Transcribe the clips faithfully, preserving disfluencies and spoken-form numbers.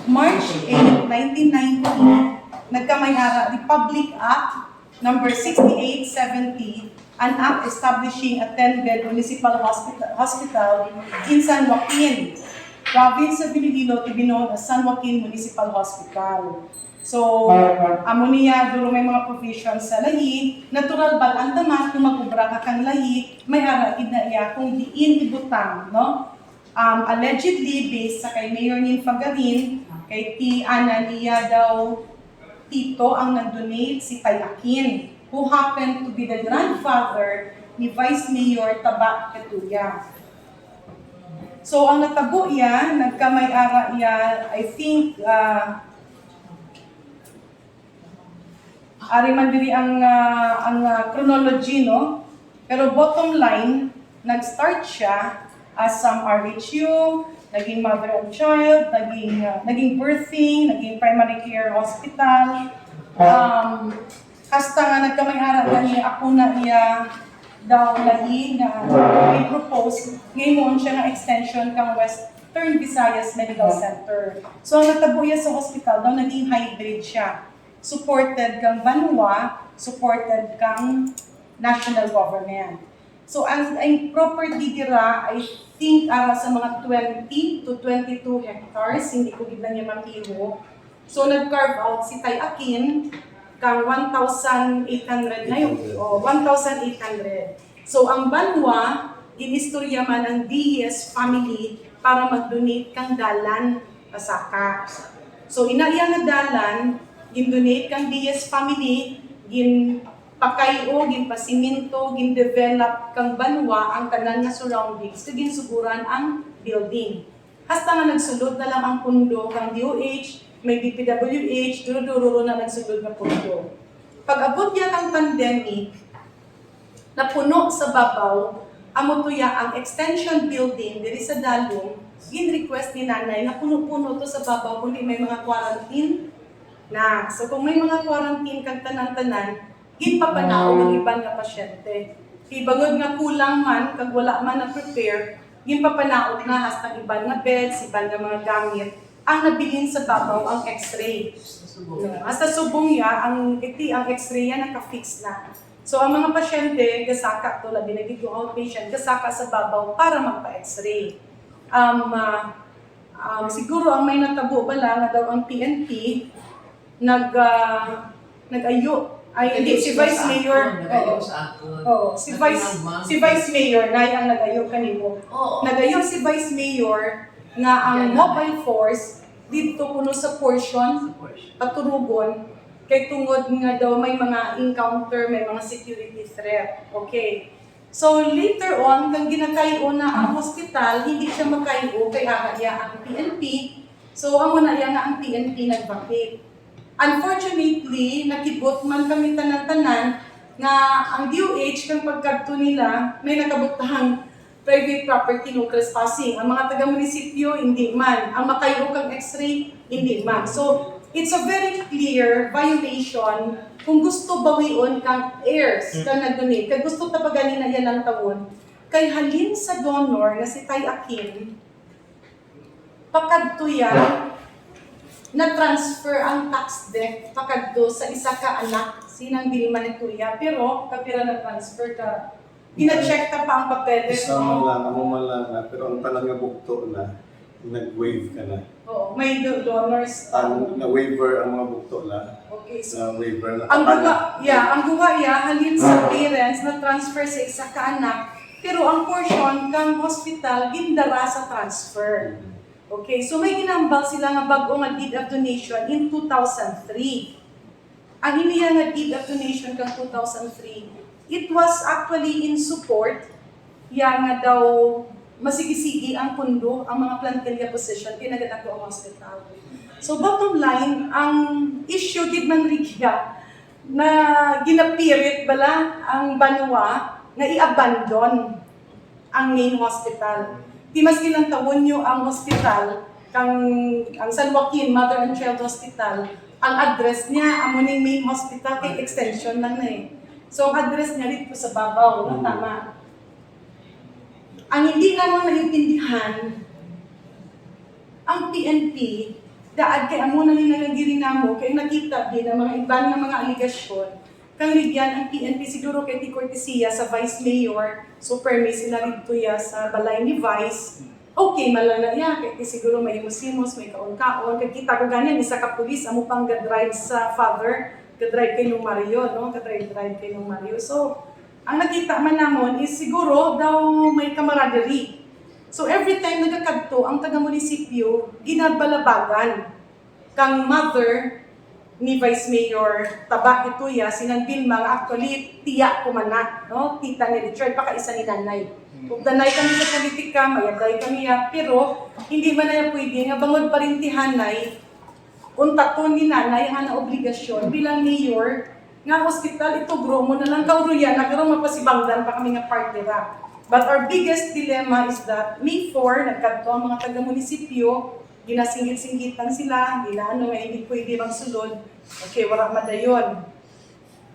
March eight, nineteen ninety, nagkamay-ara Republic Act number sixty-eight seventy, an act establishing a ten-bed municipal hospital, hospital in San Joaquin, province of Iloilo, to be known as San Joaquin Municipal Hospital. So, amo niya, duro may mga provisions sa layi. Natural ba ang taman kung mag-obra ka kang layi, may ara gid na iya kung diin ibutang, no? Um, allegedly, based sa kay Mayor Nin Fagarin, kay ti ana niya daw tito ang nag-donate, si Tay Akin, who happened to be the grandfather ni Vice Mayor Taba Catuya. So, ang natabo iya, nagkamay-ara iya, I think, ah, ari man diri ang, ah, ang, ah, chronology, no? Pero bottom line, nag-start siya as some R H U, naging mother and child, naging, ah, naging birthing, naging primary care hospital. Um, hasta nga nagkamay-ara gani ako na iya daw layi nga i-propose nga himuon siya nga extension kang Western Visayas Medical Center. So, ang natabo iya sa hospital daw, naging hybrid siya. Supported kang banwa, supported kang national government. So, ang, ang property dira, I think, ara sa mga twenty to twenty-two hectares, hindi ko gid na niya mapiho. So, nag-carve out si Tay Akin kang one thousand eight hundred na yun. O, one thousand eight hundred. So, ang banwa, ginistorya man ang Diez family para mag-donate kang dalan pasaka. So, ina iya nga dalan, gin-donate kang Diez family, ginpakay-o, ginpasiminto, gin-develop kang banwa ang tanan nga surroundings, kag ginsuguran ang building. Hasta nga nagsulod na lang ang pundo kang D O H, may D P W H, duro-duro na nagsulod nga pundo. Pag-abot niya kang pandemic, napuno sa babaw, amo to ya ang extension building diri sa Dalong, gin-request ni Nanay nga puno-puno to sa babaw, kundi may mga quarantine na. So, kung may mga quarantine kag tanan-tanan, ginpapanaog ang iban nga pasyente. Kay bangod nga kulang man, kag wala man na-prepare, ginpapanaog na hasta ang iban nga beds, iban nga mga gamit, ang nabilin sa babaw ang X-ray. Hasta subong ya, ang, iti, ang X-ray ya naka-fix na. So, ang mga pasyente, gasaka to, labi na gid kung outpatient, gasaka sa babaw para magpa-X-ray. Um, ah, um, siguro ang may natabo bala nga daw ang P N P nag, ah, nag-ayo. Ay, hindi, si Vice Mayor. Nag-ayo sa akon. Oo, si Vice, si Vice Mayor, na ang nag-ayo kanimo. Oo. Nag-ayo si Vice Mayor nga ang mobile force dito kuno sa portion, sa portion, Paturugon, kay tungod nga daw may mga encounter, may mga security threat. Okay. So, later on, kang ginakay-o na ang hospital, hindi siya makay-o kay ara iya ang P N P. So, amo na iya nga ang P N P nag-vacate. Unfortunately, nakibot man kami tanan-tanan nga ang D O H kang pagkadto nila may nakabutang private property, no trespassing. Ang mga taga-munisipyo, hindi man. Ang makay-o kang X-ray, hindi man. So, it's a very clear violation kung gusto bawion kang heirs, kang nag-donate. Kag gusto ta pa gani na iya lantawon. Kay halin sa donor nga si Tay Akin, pakadto ya, na-transfer ang tax debt pakadto sa isa ka anak, sinang dili man ito ya, pero kapira na-transfer ka, gina-check ta pa ang papeles, Isa man no? lang, amo man lang na, pero ang tanan nga bugto na, nag-waive ka na. Oo, may do-, donors. Ang na-waiver ang mga bugto na, Okay, so, na-waiver na ang kapanan. Guwa, yeah, ang guwa, yeah, halin sa parents na-transfer sa isa ka anak, pero ang portion kang hospital gindara sa transfer. Mm. Okay, so may ginambal sila nga bag-o nga deed of donation in two thousand three. Ang iniya nga deed of donation kang two thousand three, it was actually in support, ya nga daw masigi-sigi ang pundo, ang mga plantilla position, kay nagadako ang hospital. So, bottom line, ang issue gid man rin kaya na ginapirit bala ang banwa nga i-abandon ang main hospital. Di maski lang tawon nyo ang hospital, kang, ang San Joaquin Mother and Child Hospital, ang address niya, amo ning main hospital, kay extension lang na eh. So, ang address niya dito sa babaw, no? Mm. Tama. Ang hindi naman naintindihan, Ang P N P, daad kay amo na ni nga girinamo, kay nakita din ang mga iban nga mga alegasyon. Kang Ligian, ang P N P siguro kay ti kortesiya sa Vice Mayor, so permi sila didto ya sa balay ni Vice. Okay man lang na iya, kay ti siguro may himos-himos, may kaon-kaon. Kay kita ko gani, ang isa ka pulis, amo pang ga-drive sa father, ga-drive kay Nung Mario, no? Ga-drive-drive kay Nung Mario. So, ang nakita man namon is siguro daw may camaraderie. So, every time nagakadto ang taga-munisipyo, ginabalabagan kang mother ni Vice Mayor Taba Hituya, si Nang Vilma, nga actually tiya ko man na, no? Tita ni Richard, pakaisa ni Nanay. Ug danay kami sa politika, mayaday kami ya, pero hindi man na pwede nga bangod parintihanay, untaton ni Nanay ang ana obligasyon bilang mayor nga hospital, itugro mo na lang, kauruya na, karon mapasibangdan pa kami nga partner ra. But our biggest dilemma is that May four, nagkadto ang mga taga-munisipyo, ginasinggit-singgitan sila, ginaano nga hindi pwede magsulod. Okay, wala madayon.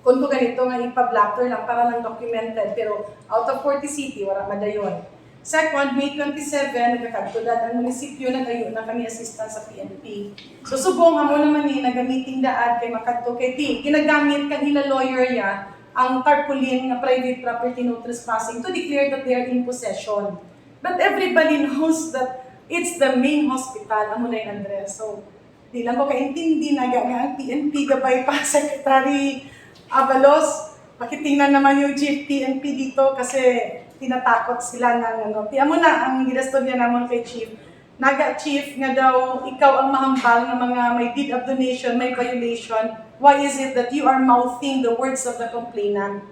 Kung to ganito nga ipa-blotter lang para lang documented, pero out of forty city, wala madayon. Second, May twenty-seven, nagakadto daad ang munisipyo, nagayo na kami assistance sa P N P. So, subong amo naman ni, naga-meeting daad kay makadto kay ti, ginagamit kang ila lawyer ya ang tarpaulin nga private property no trespassing to declare that they are in possession. But everybody knows that it's the main hospital, amo na yung address. So, di lang ko kaintindi na ga-, nga ang P N P gabay pa Secretary Abalos. Pakitingnan naman yung Chief P N P dito kasi tinatakot sila ng ano. Ti amo na ang ginastorya namon kay Chief. Naga, Chief, nga daw ikaw ang mahambal nga mga may deed of donation, may violation. Why is it that you are mouthing the words of the complainant?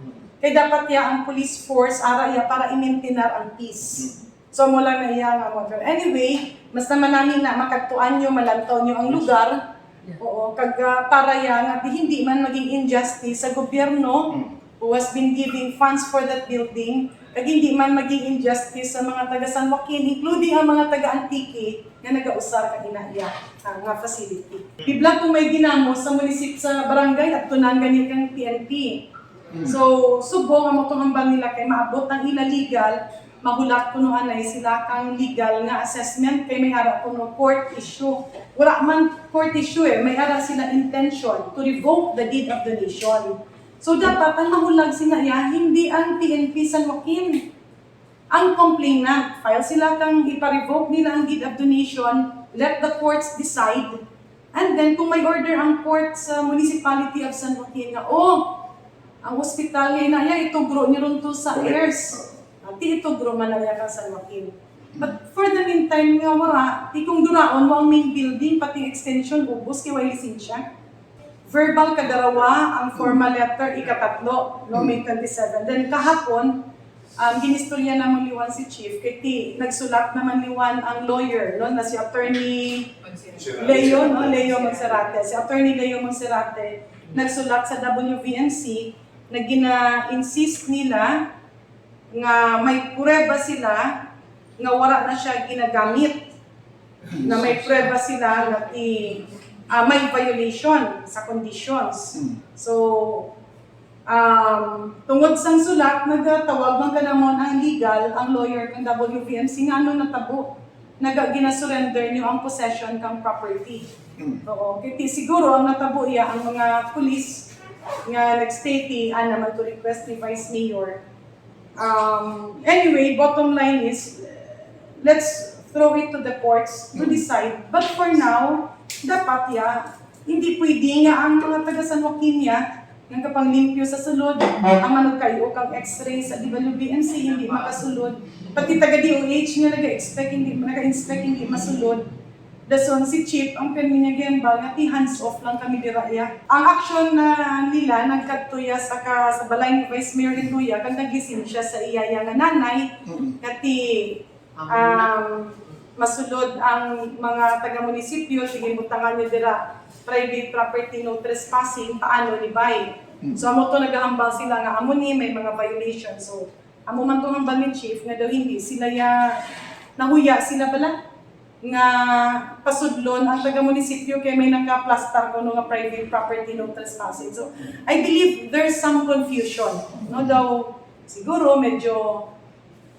Kay dapat ya ang police force, ara ya para i-maintain ang peace. So, mo lang na iya nga mo. Pero anyway, mas naman namin na makadtuan nyo, malantaw nyo ang lugar. Oo, kag ah, para ya nga di, hindi man maging injustice sa gobyerno who has been giving funds for that building, kag hindi man maging injustice sa mga taga San Joaquin, including ang mga taga Antique nga nagausar kag ina iya ah, nga facility. Bibla kung may ginamo sa munisip sa barangay, adtunan gani kang P N P. So, subong ang motong hambal nila kay maabot ang ila legal, mahulat kuno anay sila kang legal nga assessment kay may ara kuno court issue. Wala man court issue eh, may ara sila intention to revoke the deed of donation. So, dapat ang mahulag sina iya, hindi ang P N P San Joaquin. Ang complainant, file sila kang ipa-revoke nila ang deed of donation, let the courts decide. And then, kung may order ang court sa Municipality of San Joaquin nga, oh, ang ospital nga inaya, itugro ni ron to sa heirs. Ati itugro man na niya kang San Joaquin. But for the meantime nga wala, ti kung duraon mo ang main building, pati extension, ubos kay way lisensya. Verbal kadarawa, ang formal letter ikatatlo, no, May twenty-seven. Then kahapon, um, ginistorya namon liwan si Chief, kay ti, nagsulat naman liwan ang lawyer, no, na si Attorney Leo, no, Leo Monserrate. Si Attorney Leo Monserrate, nagsulat sa W V M C, na gina-insist nila nga may prueba sila nga wala na siya ginagamit, na may prueba sila nga ti, ah, may violation sa conditions. So, um, tungod sang sulat, nagatawag man kanamon ang legal, ang lawyer kang W V M C, nga ano natabo, naga ginasurrender nyo ang possession kang property. Oo, kay ti siguro ang natabo iya ang mga pulis nga nag-state ti ana man to request ni Vice Mayor. Um, anyway, bottom line is, let's throw it to the courts to decide. But for now, dapat ya, hindi pwede nga ang mga taga San Joaquin ya, nga kapanglimpyo sa sulod, ang manugkayo kang X-ray sa W B M C, hindi makasulod. Pati taga D O H nga naga-expect, hindi, naga-inspect, hindi masulod. Dason si Chief ang pirmi niya gihambal nga ti hands off lang kami dira iya. Ang aksyon na nila nagkadto iya sa ka, sa balay ni Vice Mayor Linduya kag nagising siya sa iya iya nga nanay nga ti, um, masulod ang mga taga-munisipyo, sige, butangan niyo dira private property, no trespassing, paano ni Bay? So amo to nagahambal sila nga amo ni may mga violation. So Amo man to ang hambal ni Chief nga daw hindi sila ya, nahuya sila bala nga pasudlon ang taga-munisipyo kay may nakaplastar kuno nga private property no trespassing. So, I believe there's some confusion, no? Daw siguro medyo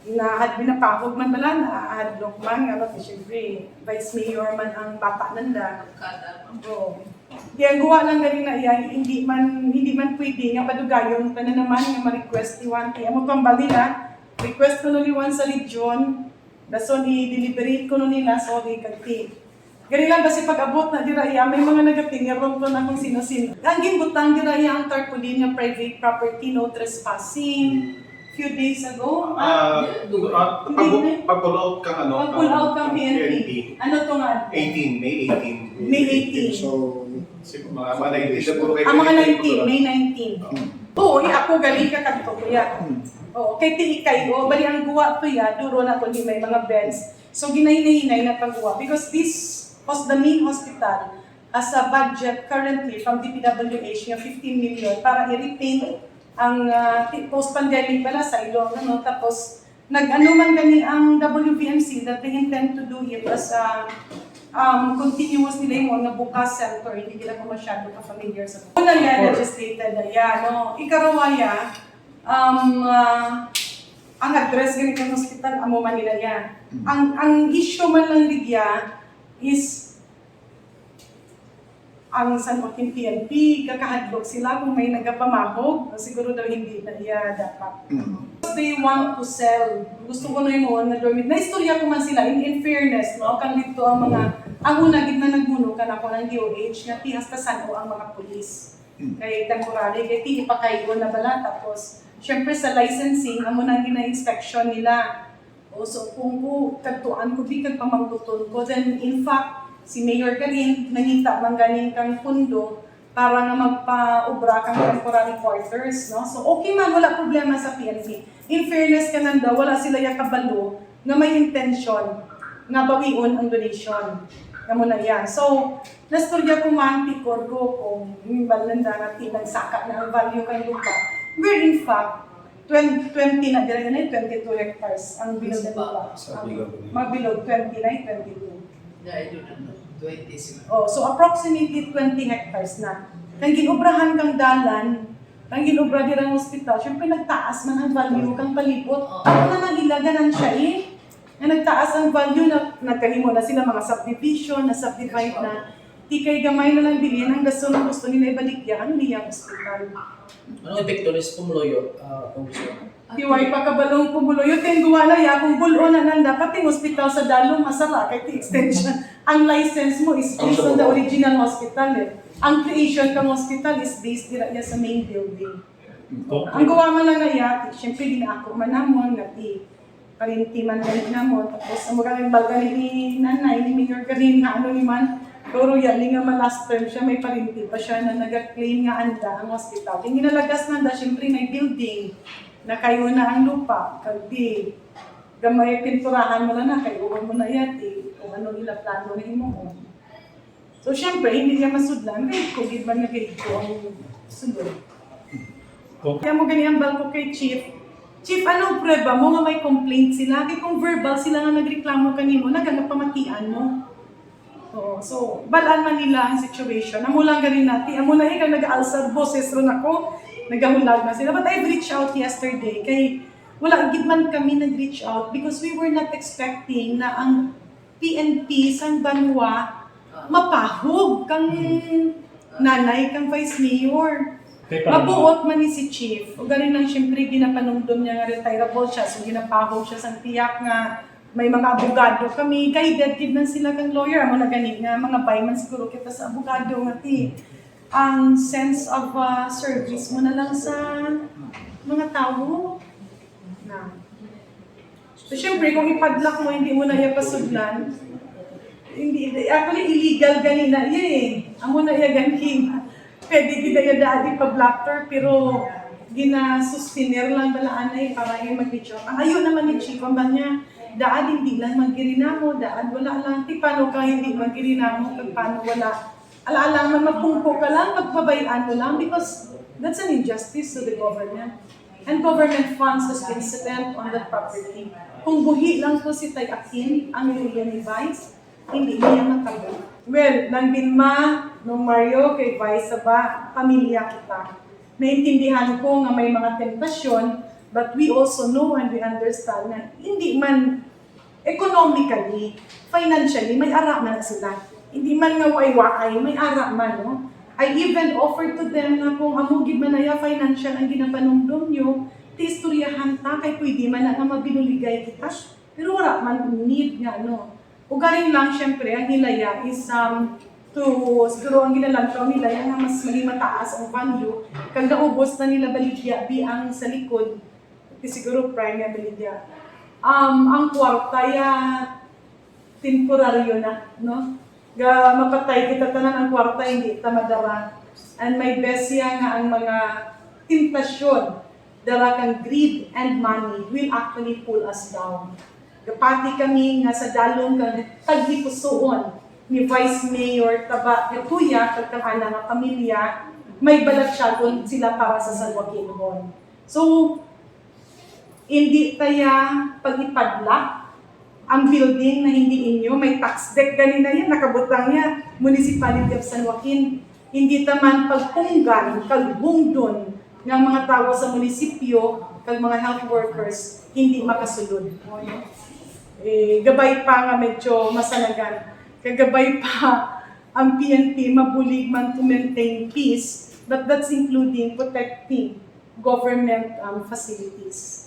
Nahad-, binapahog man bala, nahadlok man, nga, siyempre, vice mayor man ang bata nanda. Oo. Di ang guwa lang gani na iya, hindi man, hindi man pwede nga padugayon pa na naman nga ma-request ni Juan. Kaya mo pambal nila, request ko ni Juan sa Legion, dason i-deliberate ko nila, sorry, kag ti. Gani lang kasi pag-abot na dira iya, may mga nagatingirong ko na kung sino-sino. Ang ginbutang dira iya ang tarpaulin nga private property, no trespassing. Few days ago, ah, Ah, hindi ah, na. Pag-, pag-pull out kang ano, Pag-pull out kang kang P N P. P N P. Ano to nga? Eighteen, May eighteen. May eighteen. So, Si mga, mga nineteen na po kayo. Ah, mga nineteen, May nineteen. Hmm. Oo, eh, ako gali ka kadto, kuya. Hmm. Oo, kay ti ikay, oh, bali ang guwa to ya, duro na kundi may mga beds. So, ginahinay-hinay na pagguwa because this was the main hospital has a budget currently from D P W H nga fifteen million para i-repaint ang, ah, ti-, post-pandemic bala sa Iloilo, no? Tapos, nag-ano man gani ang W V M C that they intend to do it as a, um, continuous nila yung mga bukas center, hindi nila ko masyado ka-familiar sa. Una yan, legislated na yan, no? Ikaruwa ya, um, ah, ang address gani ng hospital, amo man nila yan. Ang, ang issue man lang rigya is ang San Joaquin P N P, kakahadlok sila kung may nagapamahog, siguro daw hindi na iya dapat. Mm. They want to sell. Gusto ko na yun na dormit. Naistorya ko man sila, in, in fairness, no? Kang dito ang mga, ang una gid na nagmuno ka na ko ng D O H, nga ti hasta san-o ang mga pulis. Mm. Kay temporary, kay ti ipakayo na bala. Tapos, syempre sa licensing, amo na ang gina-inspection nila. O, so, kung ko, kadtuan ko, di kag pamangkuton ko, then, in fact, si Mayor Garin, nangita man ganing kang pundo para nga magpaubra kang temporary quarters, no? So, okay man, wala problema sa P N P. In fairness ka nanda, wala sila ya kabalo nga may intention nga bawion ang donation. Nga mo na yan. So, nastorya ko man, tikor ko, kung, hmm, bal nanda nga ti-, nagsaka na ang value kang lupa. Where, in fact, Twen-, twenty na dira, yun ay twenty-two hectares ang bilog na lupa. Sa bilog. Ang mga bilog, twenty na, twenty-two. Yeah, I do not know. Twenty sila. Oh, so approximately twenty hectares na. Kang ginubrahan kang dalan, kang ginubra dira ang hospital, syempre nagtaas man ang value kang palibot. Oh. Ano na nang ila ganansya eh? Nga nagtaas ang value na nagkahimo na sila mga subdivision, na subdivide na. Di kay gamay na lang bilhin, ang dason ang gusto nila ibaligya ang Lia Hospital. Anong epekto ni sa pumuluyo, ah, Congresswoman? Di way pa kabalong pumuluyo, kay ang guwa na ya, kung bul-o na nang dapat yung hospital sa Dalo, masala kay ti extension. Ang license mo is based on the original hospital eh. Ang creation kang hospital is based dira niya sa main building. Ang guwa man lang na ya, ti, syempre, ginaako man namon nga ti, parinti man gani namon. Tapos, ang mga nagbalga ni nanay, ni Mayor Garin, nga ano ni man, pero yan, ni nga ma-last term siya, may parinti pa siya na nag-claim nga anda ang hospital. Yung ginalagas na anda, syempre, may building, na kayo na ang lupa, kag di, gamay pinturahan mo na na, kay uwan mo na yan, ti, kung ano nila plano na himuon. So, syempre, hindi niya masudlan, kay ko gid man nga gid ko ang sulod. Okay. Kaya mo gani ang balko kay Chief. Chief, ano prueba mo nga may complaint sila? Kay kung verbal sila nga nagreklamo kanimo, nagagapamatian mo. Oo, so, balaan man nila ang situation. Amo lang gani nati, amo na ikaw nag-aalsar boses ron ako, nagahulag na sila. But I've reached out yesterday kay wala gid man kami nag-reach out because we were not expecting na ang P N P sang banwa mapahog kang nanay kang vice mayor. Kay para mabuot man ni si chief. O gani lang, siyempre, ginapanumdom niya nga retirable siya, so ginapahog siya sang tiyak nga may mga abogado kami. Guided gid man sila kang lawyer. Amo na gani nga mga bay man siguro kita sa abogado nga ti ang sense of, ah, service mo na lang sa mga tawo na. So, syempre, kung ipadlock mo, hindi mo na iya pasudlan. Hindi, actually, illegal gani na iya eh. Amo na iya gani. Pwede gid iya daan ipa-blocker, pero ginasuspender lang bala anay para iya mag-reach out. Ang ayo naman ni Chico, ang niya, daan hindi lang maggirinamo, daan wala lang. Ti paano ka hindi maggirinamo, kag paano wala? Ala-ala man, mapungko ka lang, pagpabay-an mo lang, because that's an injustice to the government. And government funds has been spent on that property. Kung buhi lang po si Tay Akin, ang luya ni Vice, hindi niya matabo. Well, nang Binma, nung Mario, kay Vice sa ba, pamilya kita. Naintindihan ko nga may mga temptasyon, But we also know and we understand na hindi man economically, financially, may ara man na sila. Hindi man nga waay-waay, may ara man, no? I even offered to them na kung amo gid man naya financial ang ginapanumdom nyo, ti istoryahan ta, kay pwede man na nga mabinuligay kita. Pero wala man need nga, no? Ugaring lang, syempre, ang hilaya is, um, to, siguro ang ginalantaw nila yan nga mas maging mataas ang value. Kag naubos na nila baligya, bi ang sa likod, ti siguro prime nga baligya. Um, ang kwarta ya temporaryo na, no? Ga mapatay kita tanan, ang kwarta hindi ta madara. And my best siya nga ang mga temptasyon dara kang greed and money will actually pull us down. Gapati kami nga sa dalong kang tagipusuon ni Vice Mayor Taba Gatuya kag kang ana nga pamilya, may balatyagon sila para sa San Joaquin Hall. So, hindi kaya pag-ipadla ang building na hindi inyo, may tax deck gani na yan, nakabutang niya, Municipality of San Joaquin. Hindi ta man pagpunggan kag hungdon nga mga tawo sa munisipyo kag mga health workers hindi makasulod. Eh, gabay pa nga medyo masanagan. Kagabay pa ang P N P mabulig man to maintain peace, but that's including protecting government, um, facilities.